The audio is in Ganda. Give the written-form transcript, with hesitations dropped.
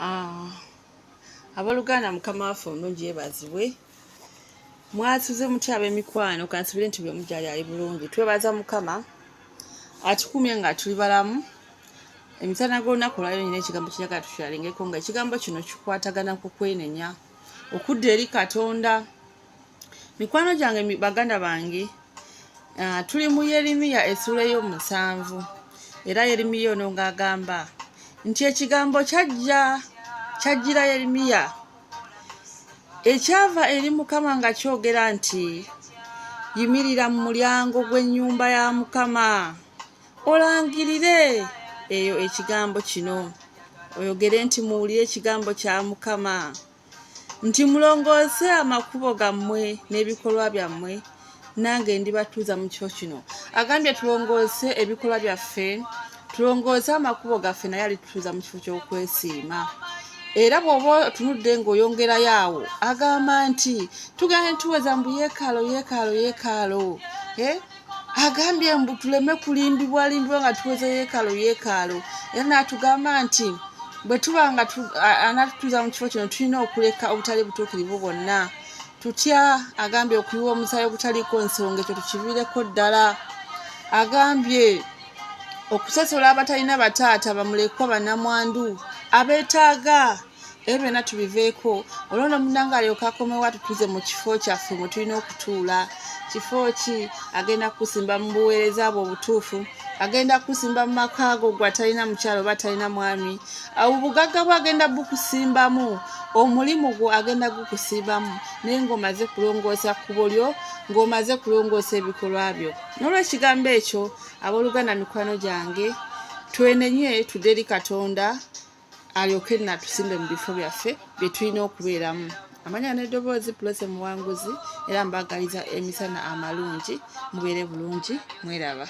Ah, abooluganda mukama waffe omulungi yeebazibwe. Mwasuze mutya ab'emikwano? Kansubire nti buli omu gyali ali bulungi. Twebaza mukama atukuumye nga tuli balamu. Emisana g'olunaku olwaleero nyina ekigambo kinjagala tukyalingeko, nga ekigambo kino kikwatagana ku kwenenya okudda eri Katonda. Mikwano gyange, baganda bange, tuli mu Yeremiya essuula ey'omusanvu, era Yeremiya ono ng'agamba nti ekigambo kyajja kyajjira Yeremiya ekyava eri Mukama nga kyogera nti, yimirira mu mulyango gw'ennyumba ya Mukama olangirire eyo ekigambo kino, oyogere nti muwulire ekigambo kya Mukama, nti mulongoose amakubo gammwe n'ebikolwa byammwe, nange ndibatuuza mu kifo kino. Agambye tulongoose ebikolwa byaffe, tulongoose amakubo gaffe, naye alitutuuza mu kifo ky'okwesiima. Era bw'oba otunudde ng'oyongerayo awo, agamba nti tugenda tuweza mbu yeekaalo, yeekaalo, yeekaalo. Agambye mbu tuleme kulimbibwa limbibwa nga tuweza yeekaalo, yeekaalo. Era n'atugamba nti bwe tuba nga anatutuuza mu kifo kino, tulina okuleka obutali butuukirivu bwonna. Tutya? Agambye okuyiwa omusaayi ogutaliiko nsonga, ekyo tukiviireko ddala. Agambye okusasola abatalina bataata, bamulekwa, bannamwandu, abeetaaga, ebyo byonna tubiveeko. Olwo no munange alyoka akomewo atutuuze mu kifo kyaffe mwe tulina okutuula. Kifo ki? Agenda kukusimba mu buweereza bwe obutuufu, agenda kukusimba mu maka go gwe atalina mukyalo oba atalina mwami. Obugagga bwe agenda bukusimbamu, omulimu gwo agenda gukusimbamu, naye ng'omaze kulongoosa kkubo lyo, ng'omaze kulongoosa ebikolwa byo. N'olwekigambo ekyo, abooluganda, mikwano gyange, twenenye tudde eri Katonda alyoke natusimbe mu bifo byaffe bye tulina okubeeramu. Amanya n'eddoboozi Pulose Muwanguzi, era mbagaliza emisana amalungi, mubeere bulungi, mweraba.